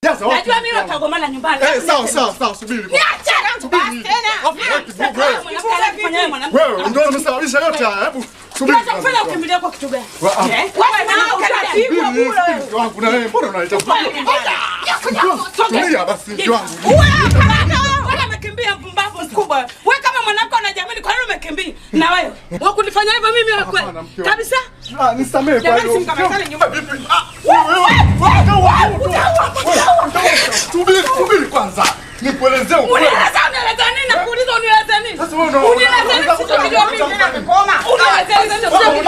Najua mimi utagomana nyumbani. Eh, sawa sawa sawa, subiri. Niache! Subiri. Basi tena. Afu, wewe. Mwanamke wewe mwanamke. Wewe ndio umesababisha yote haya. Hebu subiri. Unachofanya ukimbilia kwa kitu gani? Wa- ah. Eh? Wewe na utapigwa Subiri, bure. subiri, mke wangu na wewe mbona unaleta Tulia basi mke wangu. Wewe amekimbia mpumbavu mkubwa. Wewe kama mwanamke unajiamini kwa nini umekimbia? Na wewe wakunifanya hivyo mimi wewe kweli? Hapana, mke wangu. Kabisa? Ah, nisamehe kwa Jamani, hiyo. simkamatane nyumba. Vipi? Ah, wewe, wewe, wewe, wewe, Subiri, subiri kwanza. Nikuelezee ukweli. Unieleza unieleza nini? Nakuuliza unieleza nini? Sasa wewe una- Unieleza nini? Sio mimi. Unieleza nini? Sio mimi.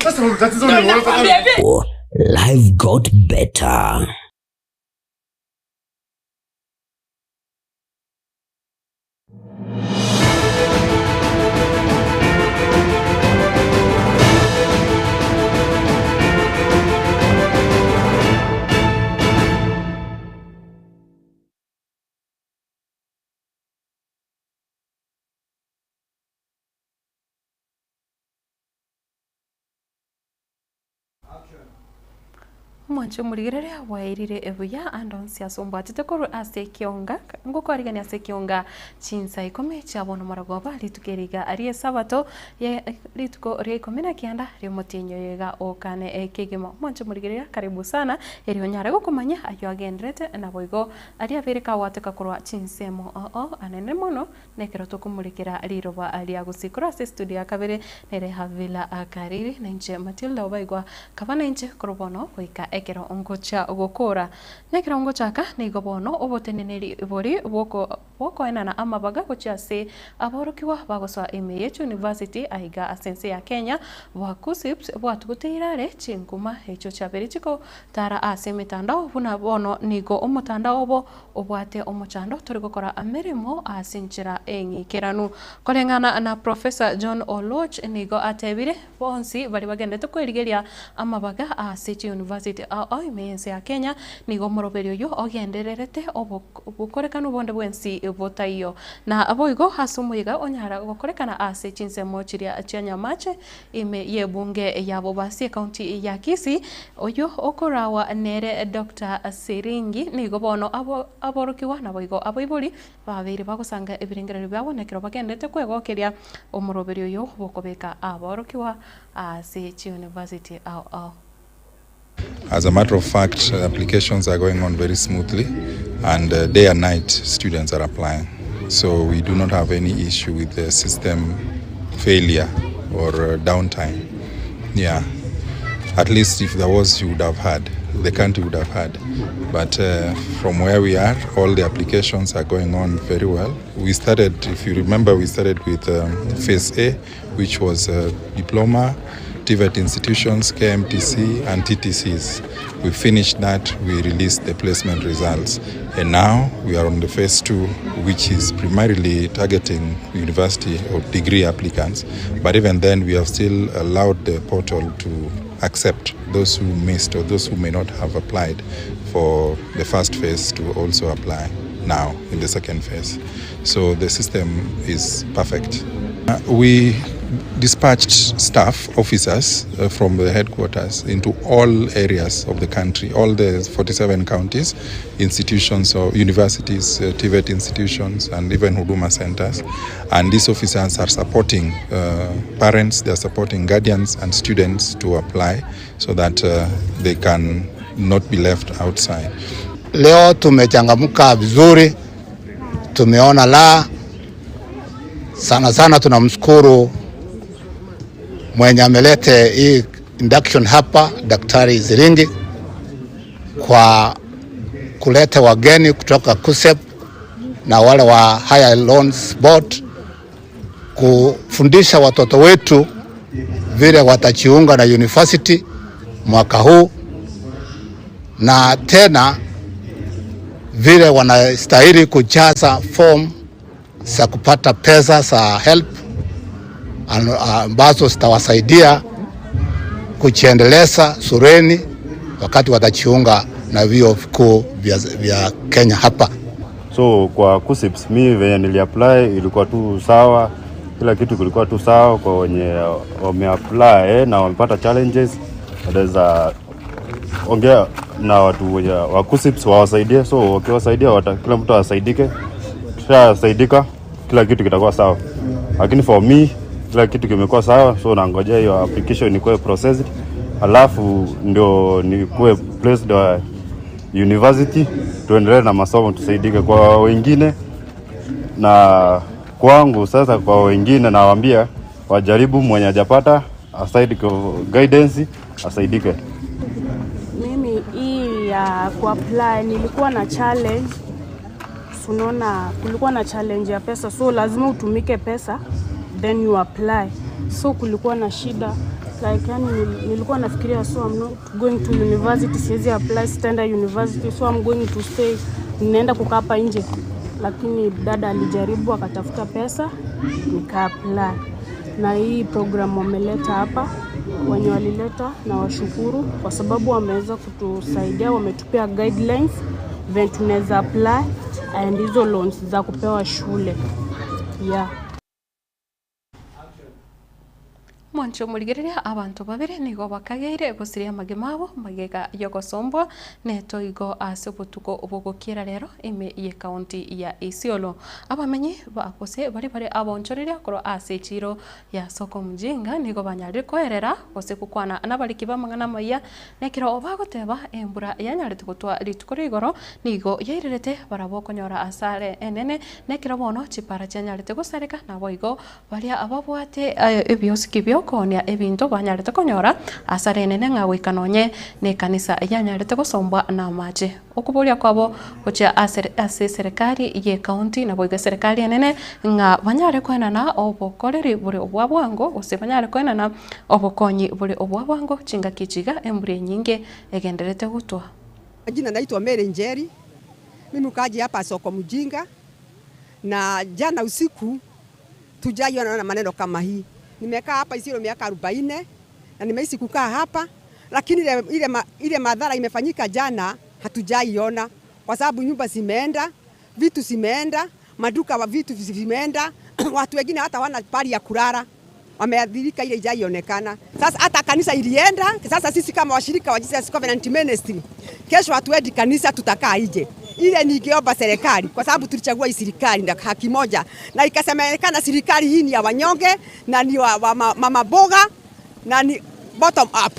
Sasa wewe tatizo ni wewe. Life got better. Omwancho omorigereria bwairire buya ande onsi ase ombwatete korwa ase ekionga ngokoarigania ase ekionga chinsa ikomi chia bono morogoba rituko eri iga ri'esabato ye rituko ria ikomi na kianda ri'omotienyi oyo iga okane kegima. Omwancho omorigereria karibu sana erio onyare gokomanya ayio agenderete naboigo aria abeire kagwateka korwa chinsemo oo anene mono Nekero tokomorekera riroba ria gusii korwa ase estudio ya kabere nere Havila Kariri na inche Matilda Obaigwa kaba nainche korwa bono goika ekero ngocha gokora. Nekero ngochaka nigo bono oboteneneri bori bwoko bwokoenana amabaga gochia ase aborokigwa bagosoa ime ye chiuniversity aiga ase ense ya Kenya bwa KUCCPS bwatuguteire are chinkuma echio chiabeire chikotara ase emetandao buna bono nigo omotandao obo Obwate omochando tori gokora emeremo ase enchera eng'ikeranu. Koreng'ana na Professor John Oluoch nigo atebire, Bonsi baria bagenderete kwerigeria amabaga ase chiuniversity ao ao ime y'ense ya Kenya, nigo omoroberi oyio ogendererete obokorekanu bonde bwensi botaiyo. Na boigo ase omoyega onyara gokorekana ase chinsemo chiria chia Nyamache Ime y'ebunge ya Bobasi ekaunti ya Kisii, oyio okorawa nere Doctor Siringi, nigo bono aborokigwa naboigo abaibori babeire bagosanga ebirengererio biabo nekero bagenderete kwegokeria omoroberi oyo bw'okobeka aborokigwa ase chiuniversity ao ao. As a matter of fact, applications are going on very smoothly and uh, day and night students are applying. So we do not have any issue with the system failure or uh, downtime. Yeah. At least if there was, you would have had, the country would have had. But uh, from where we are, all the applications are going on very well. We started, if you remember, we started with um, phase A, which was a diploma, TVET institutions, KMTC, and TTCs. We finished that, we released the placement results. And now we are on the phase two, which is primarily targeting university or degree applicants. But even then, we have still allowed the portal to accept those who missed or those who may not have applied for the first phase to also apply now in the second phase. So the system is perfect. Uh, we dispatched staff, officers uh, from the headquarters into all areas of the country, all the 47 counties, institutions or universities, uh, TVET institutions, and even Huduma centers. And these officers are supporting uh, parents, they are supporting guardians and students to apply so that uh, they can not be left outside. Leo tumechangamka vizuri, tumeona la sana sana. Tunamshukuru mwenye amelete hii induction hapa, Daktari Ziringi kwa kuleta wageni kutoka KUSSEP na wale wa Higher Loans Board kufundisha watoto wetu vile watajiunga na university mwaka huu na tena vile wanastahili kujaza form za kupata pesa za help ambazo zitawasaidia kujiendeleza shuleni wakati watajiunga na vyuo vikuu vya, vya Kenya hapa. So kwa KUCCPS mi venye niliapply ilikuwa tu sawa, kila kitu kilikuwa tu sawa. Kwa wenye wameapply na wamepata challenges, wanaweza ongea na watu wenye wa KUCCPS wawasaidie. So wakiwasaidia wata, kila mtu asaidike, kishasaidika kila kitu kitakuwa sawa. Lakini for me kila kitu kimekuwa sawa, so nangojea hiyo application ikuwe processed, alafu ndio nikuwe placed university tuendelee na masomo tusaidike kwa wengine na kwangu. Sasa kwa wengine nawaambia wajaribu, mwenye hajapata asaidike, guidance asaidike. Mimi hii ya kuapply nilikuwa na challenge. Unaona, kulikuwa na challenge ya pesa, so lazima utumike pesa then you apply. So kulikuwa na shida like, yani nilikuwa nafikiria so I'm not going to university, siwezi apply, sitaenda university, so I'm going to stay, ninaenda kukaa hapa nje, lakini dada alijaribu akatafuta pesa nika apply. Na hii program wameleta hapa, wenye walileta na washukuru kwa sababu wameweza kutusaidia, wametupea guidelines venye tunaweza apply and hizo loans za kupewa shule yeah. Mwanche omorigereria abanto babere nigo bakageire gosiria amagima abo magega y'ogosombwa netoigo ase obotuko bogokiera rero ime y'ekaunti ya Isiolo. Abamenyi ba gose baria bare abonchoreria korwa ase echiro ya Soko Mjinga nigo banyarire koerera gose gokwana nabariki b'amang'ana amaya nekero bagoteba embura yanyarete gotwa rituko ria igoro nigo yairerete barabwo okonyora asare enene nekero bono chipara chianyarete gosareka naboigo baria ababwate ebiosiki biokoonia ebinto banyarete konyora asare enene ng'a goika nonye na ekanisa yanyarete gosombwa na amache. Okoboria kwabo gochia ase ase eserekari ye ekaunti naboigo eserekari enene ng'a banyare koenana obokoreri bore obwa bwango gose banyare koenana obokonyi bore obwa bwango chingaki echi iga embura enyinge egenderete gotwa. Jina naitwa Mary Njeri. Mimi mkaaji hapa soko Mjinga, na jana usiku tujaiona na maneno kama hii. Nimekaa hapa Isiolo miaka 40 na nimeishi kukaa hapa, lakini ile, ile, ma, ile madhara imefanyika jana hatujaiona, kwa sababu nyumba zimeenda, vitu zimeenda, maduka wa vitu vimeenda, watu wengine hata wana pali ya kulala wameathirika, ile ijaionekana. Sasa hata kanisa ilienda. Sasa sisi kama washirika wa Jesus Covenant Ministry, kesho hatuendi kanisa, tutakaa nje. Ile ningeomba serikali, kwa sababu tulichagua hii serikali na haki moja, na ikasemekana serikali hii ni ya wanyonge na ni wa, wa mama boga na ni bottom up.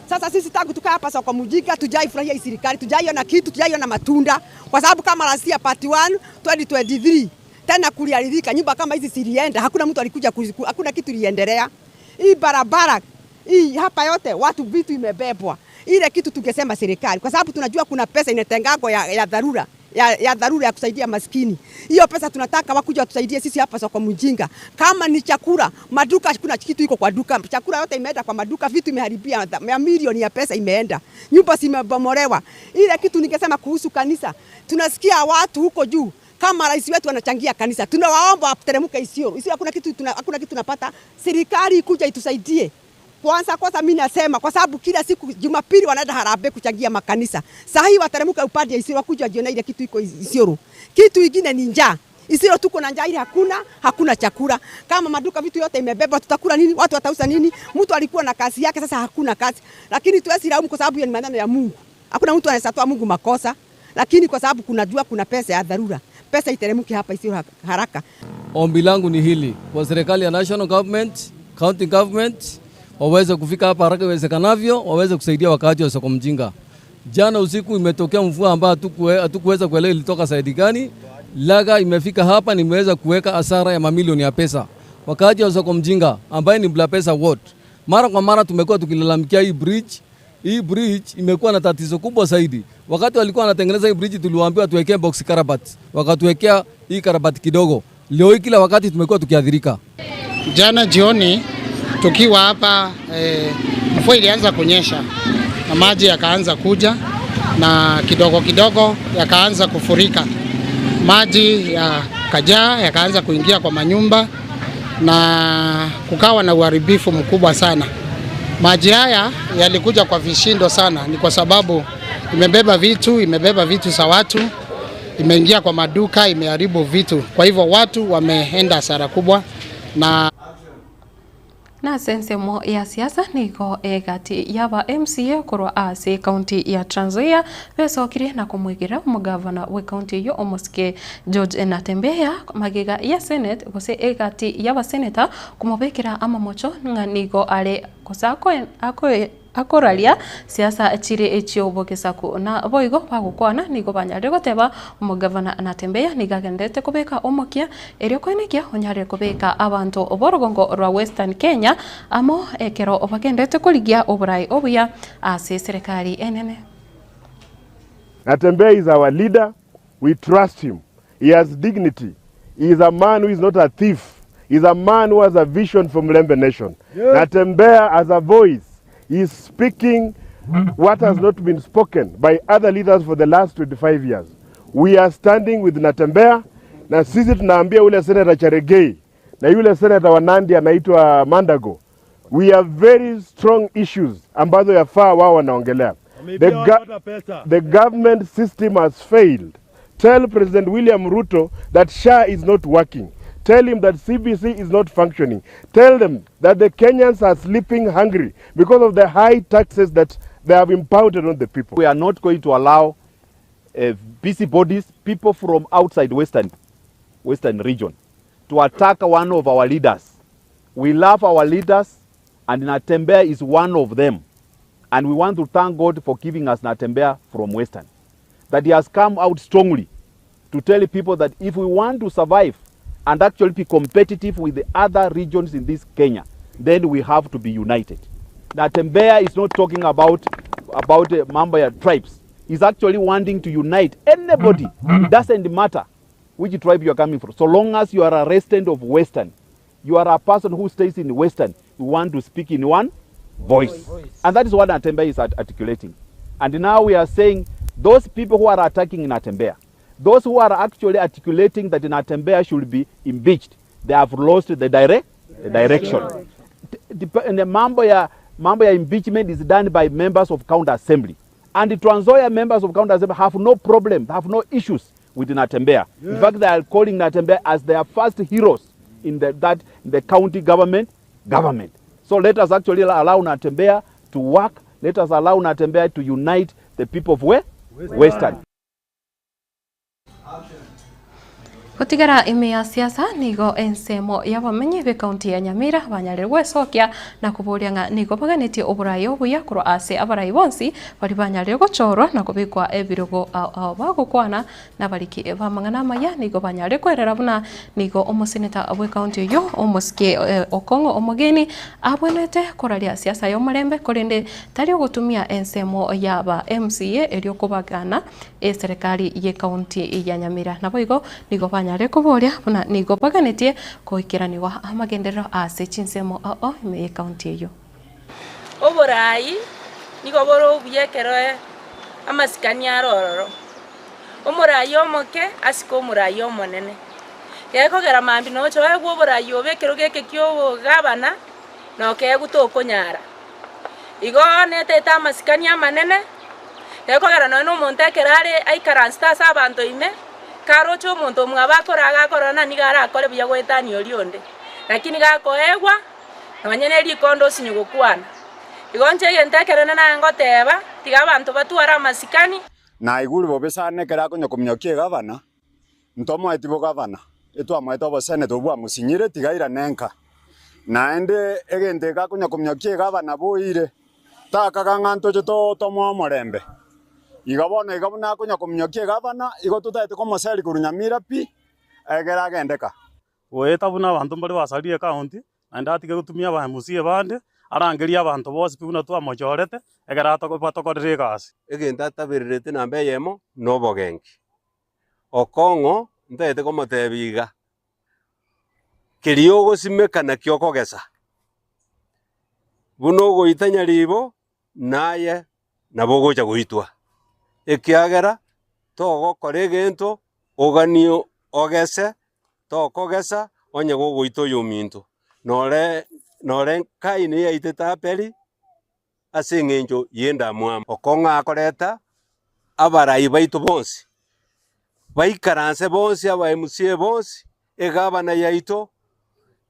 Sasa sisi tangu tukaa hapa soko Mjinga tujaifurahia hii serikali, tujaiona kitu, tujaiona matunda, kwa sababu kama last year part 1 2023 tena kuliharibika, nyumba kama hizi zilienda, hakuna mtu alikuja, hakuna kitu iliendelea. Hii barabara hii hapa yote watu vitu imebebwa. Ile kitu tungesema serikali, kwa sababu tunajua kuna pesa inatengagwa ya, ya dharura ya, ya dharura ya kusaidia maskini. Hiyo pesa tunataka wakuja watusaidie sisi hapa soko Mjinga. Kama ni chakula, maduka kuna kitu iko kwa duka, chakula yote imeenda kwa maduka, vitu imeharibia, mamilioni ya pesa imeenda, nyumba zimebomolewa. Ile kitu ningesema kuhusu kanisa, tunasikia watu huko juu kama rais wetu anachangia kanisa, tunawaomba wateremke Isiolo. Isiolo hakuna kitu tuna, hakuna kitu tunapata. Serikali ikuja itusaidie. Kwanza kwanza mimi nasema kwa sababu kila siku Jumapili wanaenda harambee kuchangia makanisa. Saa hii wateremka upande ya Isiolo wakuja wajione ile kitu iko Isiolo. Kitu ingine ni njaa. Isiolo tuko na njaa ile, hakuna hakuna chakula. Kama maduka vitu yote imebeba, tutakula nini? Watu watauza nini? Mtu alikuwa na kazi yake, sasa hakuna kazi. Lakini tuwezi laumu kwa sababu hiyo ni maneno ya Mungu. Hakuna mtu anaweza toa Mungu makosa, lakini kwa sababu kuna jua, kuna pesa ya dharura, pesa iteremke hapa Isiolo haraka. Ombi langu ni hili kwa serikali ya national government, county government waweze kufika hapa haraka iwezekanavyo, waweze kusaidia wakaaji wa soko Mjinga. Jana usiku imetokea mvua ambayo hatukuweza kuelewa ilitoka saidi gani. Laga imefika hapa, nimeweza kuweka hasara ya mamilioni ya pesa. Wakaaji wa soko Mjinga ambaye ni Bulapesa ward, mara kwa mara tumekuwa tukilalamikia hii bridge. Hii bridge imekuwa na tatizo kubwa zaidi. Wakati walikuwa wanatengeneza hii bridge, tuliwaambiwa tuwekee box culvert, wakatuwekea hii culvert kidogo. Leo hii kila wakati tumekuwa tukiadhirika. Jana jioni tukiwa hapa mvua ilianza kunyesha na maji yakaanza kuja na kidogo kidogo yakaanza kufurika, maji yakajaa yakaanza kuingia kwa manyumba na kukawa na uharibifu mkubwa sana. Maji haya yalikuja kwa vishindo sana, ni kwa sababu Imebeba vitu, imebeba vitu za watu, imeingia kwa maduka, imeharibu vitu. Kwa hivyo watu wameenda hasara kubwa na Nase ensemo ya siasa nigo egati y'aba MCA korwa ase ekaunti ya Trans Nzoia besokirie na komoigera omogavana bw'ekaunti eyio omosike George Natembeya magega ya Senate gose egati y'abaseneta komobekera amamocho ng'a nigo are gose akoraria siasa chire chi'obogesaku. Na boigo bagokwana nigo banyarire goteba omogavana Natembeya nigo agendererete kobeka omokia erio koenekia onyarire kobeka abanto b'orogongo rwa Western Kenya amo ekero bagendererete korigia oborai obuya ase eserekari enene. Natembeya is our leader, we trust him, he has dignity, he is a man who is not a thief, he is a man who has a vision for Mulembe nation. Natembeya has a voice, he is speaking what has not been spoken by other leaders for the last 25 years. We are standing with Natembeya na sisi tunaambia ule Senator Cherargei na yule senator wa Nandi anaitwa Mandago, we have very strong issues ambazo yafaa wao wanaongelea. The, go the government system has failed. Tell President William Ruto that SHA is not working. Tell him that CBC is not functioning. Tell them that the Kenyans are sleeping hungry because of the high taxes that they have impounded on the people. We are not going to allow busybodies, people from outside Western region, to attack one of our leaders. We love our leaders, and Natembeya is one of them. And we want to thank God for giving us Natembeya from Western. That he has come out strongly to tell people that if we want to survive and actually be competitive with the other regions in this Kenya, then we have to be united. Natembeya is not talking about mambo ya tribes. He's actually wanting to unite anybody. It doesn't matter which tribe you are coming from. So long as you are a resident of Western, you are a person who stays in Western, you want to speak in one voice. And that is what Natembeya is articulating. And now we are saying those people who are attacking Natembeya, those who are actually articulating that Natembeya should be impeached, they have lost the direction. And the mambo ya impeachment is done by members of county assembly. And the Trans Nzoia members of county assembly have no problem, have no issues with Natembeya. In fact, they are calling Natembeya as their first heroes in the county government. So let us actually allow Natembeya to work. Let us allow Natembeya to unite the people of where? Western. Gotigara ime ya siasa nigo ensemo y'abamenyi b'ekaunti ya Nyamira banyarire gwesokia na kuboria ng'a nigo baganetie oborai obuya korwa ase abarai bonsi bari banyarire gochorwa na kobekwa ebirogo ao ao bagokwana na bariki bamang'ana amaya nigo banyarire kwerera buna nigo omoseneta bw'ekaunti oyo omosike Okong'o omogeni abwenete koraria siasa y'omorembe korende tari ogotumia ensemo y'aba MCA erio kobagana eserikali y'ekaunti ya Nyamira nabo igo nigo banyarire koboria buna nigo baganetie koikeranigwa amagenderero ase chinsemo ao ime y'ekaunti eyo. Oborai nigo bore obuya ekero amasikani arororo. Omorai omoke asike omorai omonene. Gekogera mambi nocho oegwe oborai obe ekero geke kia obogabana nokegwa tokonyara. Igo netete amasikani amanene, gekogera nonye na omonto ekero are aikaransete ase abanto ime, karoche omonto omwabo akoraga akorora nigo arakore buya goetania oria onde. Lakini gakoegwa, nonye na erikondo osinye gokwana. Igo nche egento ekero naye ngoteba, tiga abanto batware amasikani. Na iguru bobe sana ekero akonya kominyokia egavana, ntomoeti bogavana, etwamoete oboseneta obwo bwamusinyire tiga airane nka. Naende egento eke akonya kominyokia egavana boire, takaga ng'a ntoche tomoe omorembe. Iga bono iga buna akonya kominyokia egavana, igo totaete komoseri korwa Nyamira pi, egere agendeka. Goeta buna abanto mbare basarire ekaunti, naende atige gotumia aba MCA bande, arangerie abanto bonsi pi buna twamochorete, ekero batokorere egasi. Egento atabererete namba eyemo na obogenki. Okong'o ntaete komotebia iga, keria ogosimeka nakio okogesa. Buna ogoita nyaribo, naye nabo ogocha goitwa. Ekiagera togokora egento oganie ogese, tokogesa onye gogoita oyo ominto. Nore nore Kaini yaitete Abeli ase eng'encho y'endamwamu. Okong'o akoreta. abarai baito bonsi, baikaranse bonsi aba MCA bonsi, egavana yaito,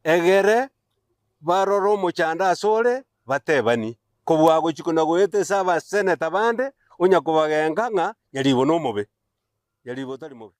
egere barore omochando asore, batebani. Kobua gochia kona goeta ase abaseneta bande, onya kobagenka ng'a Nyaribo nomobe, Nyaribo tari mobe.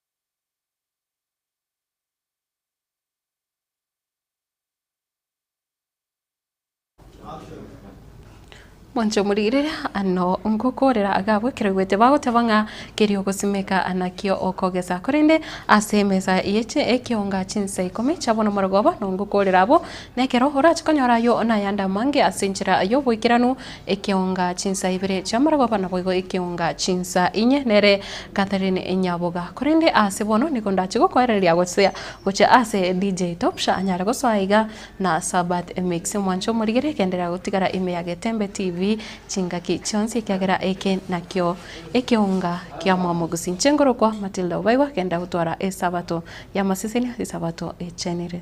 Mwanche omorigereria ano ngokorera agabwe ekero oigwete bagoteba ng'a keria ogosimeka nakio okogesa. Korende ase emesa yeche ekionga chinsa ikomi chia bono morogoba nongokorera abwo, na ekero orache konyora ayio nayande amange ase enchera y'oboikeranu, ekionga chinsa ibere chia morogoba naboigo ekionga chinsa inye nere Catherine Nyaboga. Korende ase bono nigo ndache gokoereria gose gochia ase DJ Topsha anyare gosoa iga na Sabbath Mix. Omwanche omorigere genderera gotigara ime ya Getembe TV chingaki chionsi ekiagera eke nakio ekeonga kia mwamogusi. Inche nkorokwa Matilda Obaigwa genda gotwara esabato y'amasesenia esabato echenire.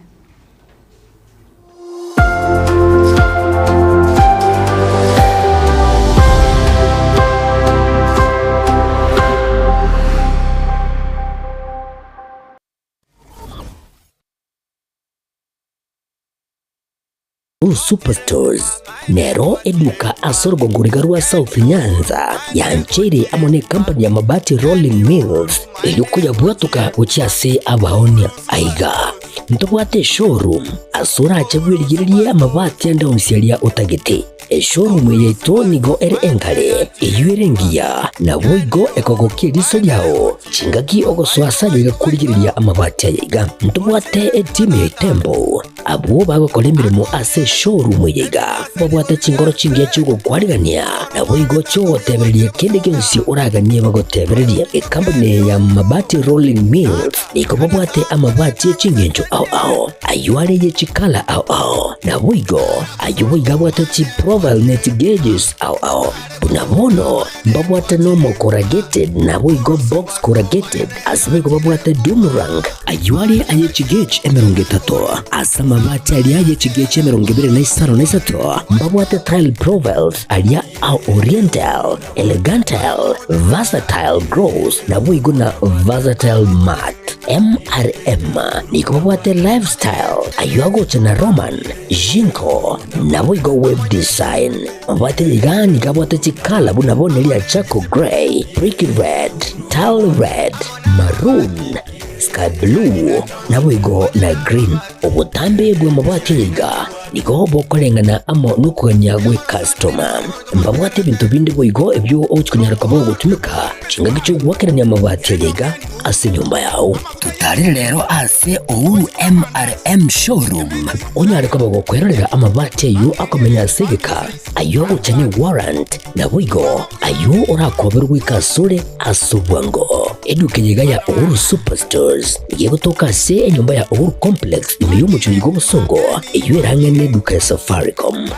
Superstores nero eduka ase orogongo riga rwa South Nyanza yancheire amo ne company ya Mabati Rolling Mills erio koyabwatoka gochia ase abaonia. Aiga ntobwate eshowroom ase orache bwerigererie amabati ande onsi aria otagete. Eshowroom eye yaito nigo ere engare, eyio ere engiya, naboigo ekogokia eriso riao chingaki ogosoa ase aye iga korigereria amabati aya iga. Ntobwate etimu ya Itembo Abwo bagokora emeremo ase eshowroom eye iga babwate chinkoro chingiya chi'ogokwarigania, naboigo chi'ogotebereria kende gionsi oraganie bagotebererie. Ekampuni eye ya Mabati Rolling Mills nigo babwate amabati e chingencho ao ao, ayio are ye chikala ao ao, naboigo ayio boigo abwate chiprofile ne chigeges ao ao. Buna bono mbabwate normal corrugated naboigo box corrugated, ase boigo babwate doomerang. Ayio are aye chigauge 30, ase amabati aria aye chigauge 23 mbabwate tile profiles aria a oriental, elegantile, versatile gloss naboigo na versatile matte. MRM nigo babwate lifestyle, ayio agocha na Roman, Jinko, naboigo web design. Mabwate iga nigo abwate chikala buna bono eria charcoal grey, brick red, tile red, maroon, sky blue, naboigo na green. Obotambe bw'amabati aya iga nigo bokoreng'ana amo nokogania gw'ecustoma. Mbabwate ebinto binde boigo ebio ogochia konyara koba ogotumeka chingaki chi'ogoakerania amabati aya iga ase enyomba yao. Totarere rero ase Uhuru MRM Showroom onyare koba gokwerorera amabati ayio akomenya ase egeka, ayio agocha ne warrant, naboigo ayio orakoberwe goika asore ase obwango. Eduka eye iga ya Uhuru Superstores nigo egotoka ase enyomba ya Uhuru Complex ime y'omochie oyo bw'obosongo eyio ere ang'e neduka ya Safaricom.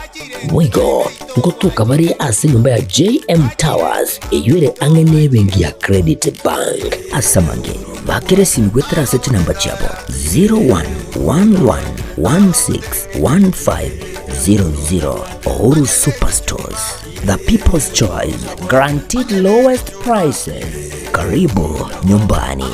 Boigo ngotoka bare ase enyomba ya JM Towers eyio ere ang'e nebenki ya Credit Bank. Ase amange, bakera esimi goetera ase chinamba chiabo 0111161500. Uhuru Superstores, the people's choice, guaranteed lowest prices. Karibu nyumbani.